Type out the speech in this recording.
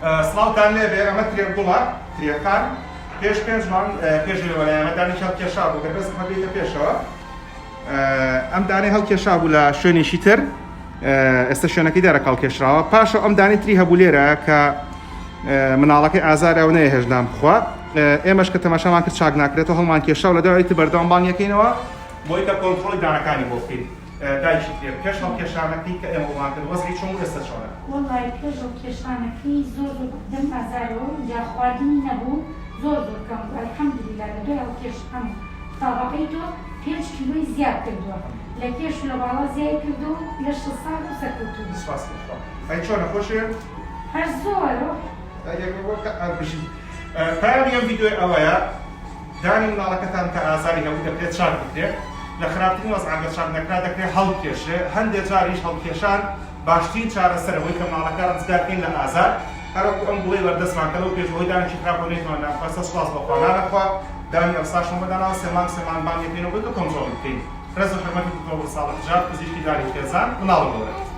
سڵاوتان لێبێ ئەمە ترێ گوڵە ترێخان پێش پێنج مانگ پێش لەوە ئەمە دانێکی هەڵکێشا بوو گەر بەس بێتە پێشەوە ئەم دانەی هەڵکێشا بوو لە شوێنێکی تر ئێستا شوێنەکەی دارە کاڵکێشراوە پاشە ئەم دانەی تری هەبوو لێرە کە مناڵەکەی ئازارە و نەیەهێشت نان بخوا ئێمەش کە تەماشامان کرد چاک ناکرێتەوە هەڵمان کێشا و لە دوای تر بەردەوام بانگەکەینەوە بۆی کە کۆنترۆڵی دانەکانی بۆ بکەین دایکی ترێ پێش هەڵکێشانەکەی کە ئێمە بۆمان کرد وەزعی چۆن بوو ئێستا چۆنە؟ وەڵای پێش هەڵکێشانەکەی زۆر زۆر دەم ئازارەوە جا خواردنی نەبوو زۆر زۆر کەم بوو الحمدللە لە دوای هەڵکێشان و تابەقەی تۆ پێنج کیلۆی زیاد کردووە لە کێش و لە باڵا زیای کردووە و لەشت ساغ و سەرکەوتوو بی. سوپاس بۆ خوا. ئەی چۆنە خۆشە؟ هەر زۆر. بژی. پەیامی ئەم ڤیدیۆیە ئەوەیە دانی مناڵەکەتان کە ئازاری هەبوو دەکرێت چاک بکرێت لە خراپترین وەزع ئەگەر چاک نەکرا دەکرێت هەڵبکێشرێ هەندێ جاریش هەڵکێشان باشترین چارەسەرە بۆی کە مناڵەکە ڕزگار بکەین لە ئازار هەروەکو ئەم گوڵەی بەردەستمان کە لەو پێش بەهۆی دانێکی خراپەوە نەیتوان نان بخوا سەر سوپاس بۆ خوا نانەخوا دانی ئەوساشمان بۆ داناوە سێ مانگ سێ مانگ بانگی بکەینەوە بۆی کە کۆنترۆڵی بکەین ڕێز و حورمەتی دکتۆر گوڵ ساڵح جاف پزیشکی دانی خێزان مناڵ و گەورە.